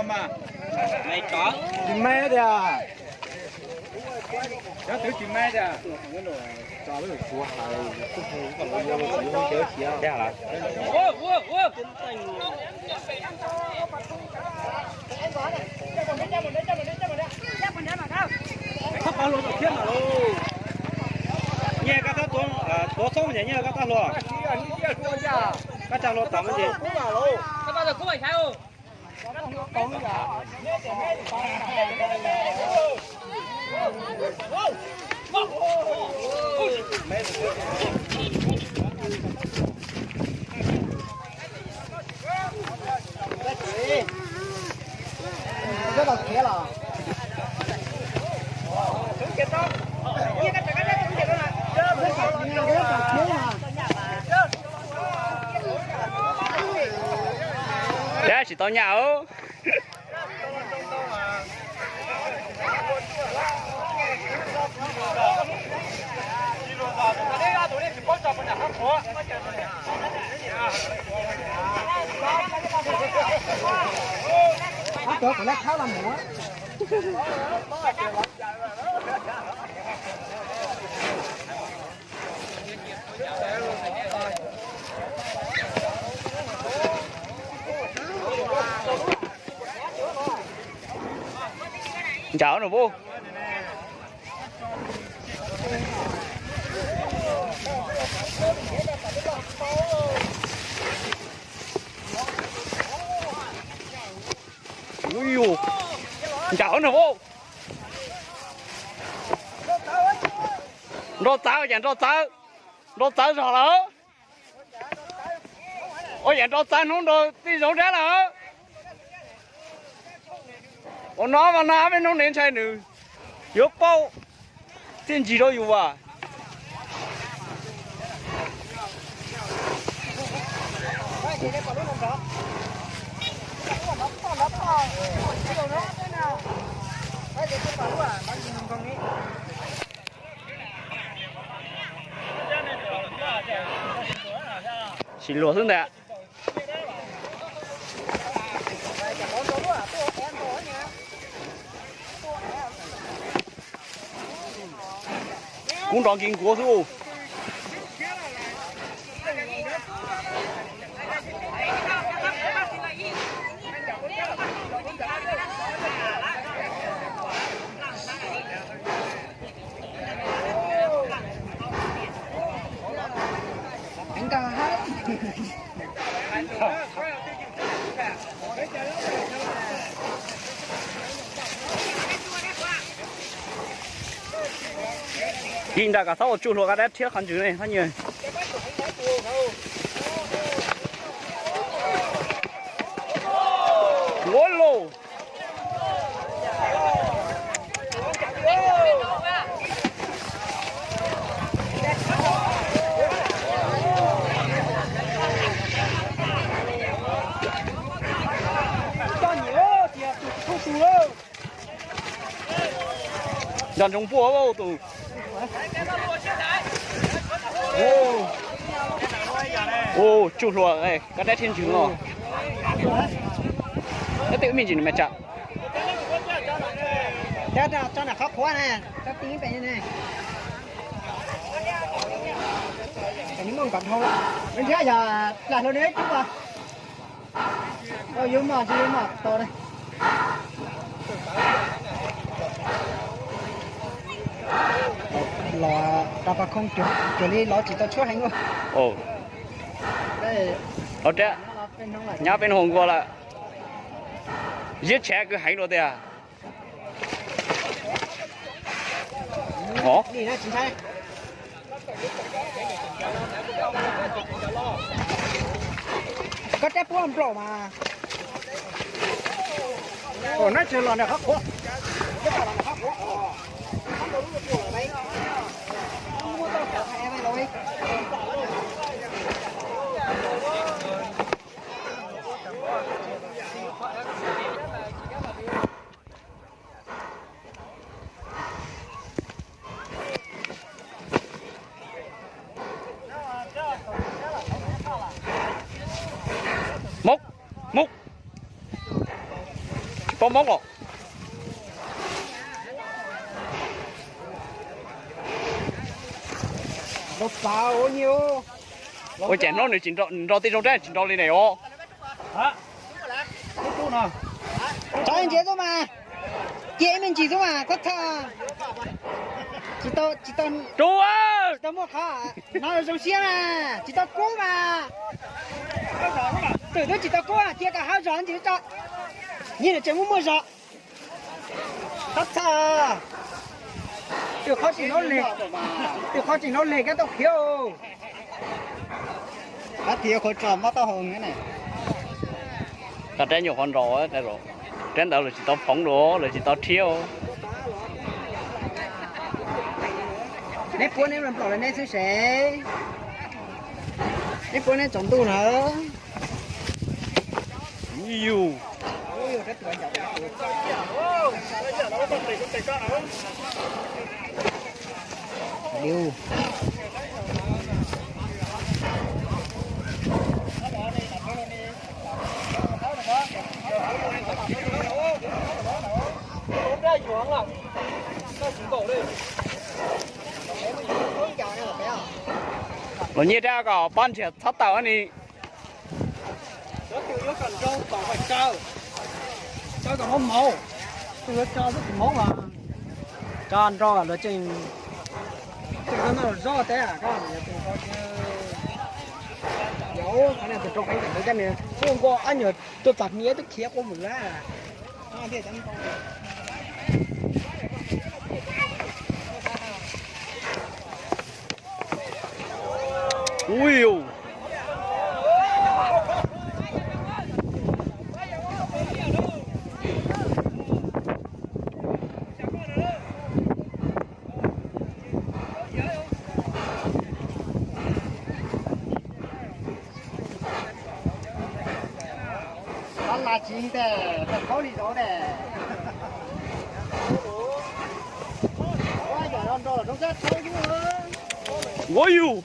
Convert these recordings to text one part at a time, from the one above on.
Tsis maib tiag. Nyiaj koj tab tuav xoob ces nyiaj koj tab hluas. Koj tsa hluas tom ces. Dab tsis tau nyaj. Ntshav no puj. Ui yus, ntshav no puj. Nrau txawv, yam nrau txawv, nrau txawv zog lawm. Ua yam nrau txawv hnub nrau tij zoov dab lawm. Ua no mas no peb hnub ne ntshai nws yuav paub txiaj ntsig rau yus as. Sim luag xwb ntag. Kub nrov nkig nkuav xwb. Yim nram kom txhob ua tsuj hluas koj dab thiab qhov ntsws ne, txhob nyiag. Ua los. Nco ntsoov puaj tus. Ua tsuj hluas koj dab thiab ntsws no. Koj tej me ntsis nws me tsam. Tso nram qhov qhuav na, tso ti pem ne. Nws muaj nkos dhau lawm. Nws thiab yog lam hluas nws ib tug as. Yuav mos tsis yuav mos tau ne. Los rau pas khoo cuag li los tsis tau tshuab heev ua. Nyob peb hnub nkaus lawm. Ziab tshav kwv heev dua tiag. Koj rab puab nplaum mas. Mub, mub. Hmoob os. Ua cas hnub nws tsis nrau, nrau tej zoo rab tsis nrau li ne os. Tso ntsia xwb mas, cia ib me ntsis xwb mas, txhob txhawj. Tsis tau, tsis tau, tsis tau muaj qhov no zoo siab mas, tsis tau kub mas. Twb tsis tau kub, cia kom hauv zog ntsis tso. Nyiaj nws tseem muaj muaj zog. Txhob txhawj. Twb qhov tsis hnov leg, twb qhov tsis hnov leg kab tau khiav. Kab tias qhov tso mob taub hau ne. Koj rab nyuam qhuav nrau, rab ntawd lawv tsis tau phoov dua, lawv tsis tau rhiab. Neb puab neb nplaum neb xwb seb, neb puab neb tsaus ntuj na. Yus. Los nyiaj dab kom pob nrhiav txhob tawm ni. Cov twg yuav kom nrau tom hais kaw, kaw kom mob mauv, twg yuav tso xwb tsis mob mas tso nrau luag tseem, tseem noj zaub teb koj. Yog qhov no tus rau qeeb ntawd coj nws tuaj nkaus ob nyuag tuaj txog hniav twb khiav quaj mus lawm. Ui yus. Tab las tsis tes, tes khaub li zaud tes. Ua yam no nrau los rau sab thaub yub. Ua yus.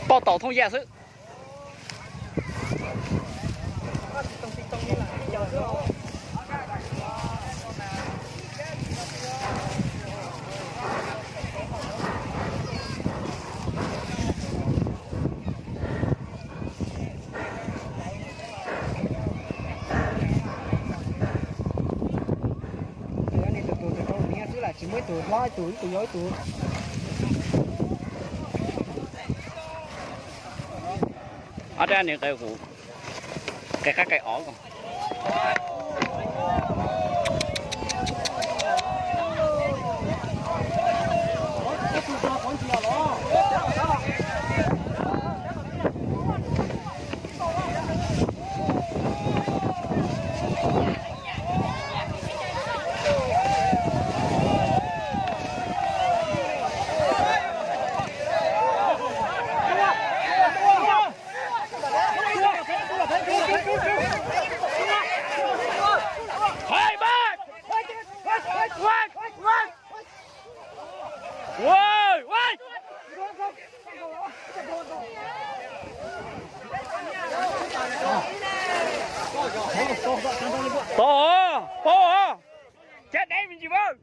Poj tau thoob yaj xwb. Tus tus tus rau niag xwb las tsis muaj ib tug hlob ib tug ib tug yau ib tug. Ob rab ni qe kuv, qe qab qe ov. Pov, pov, cab deb me ntsis mas.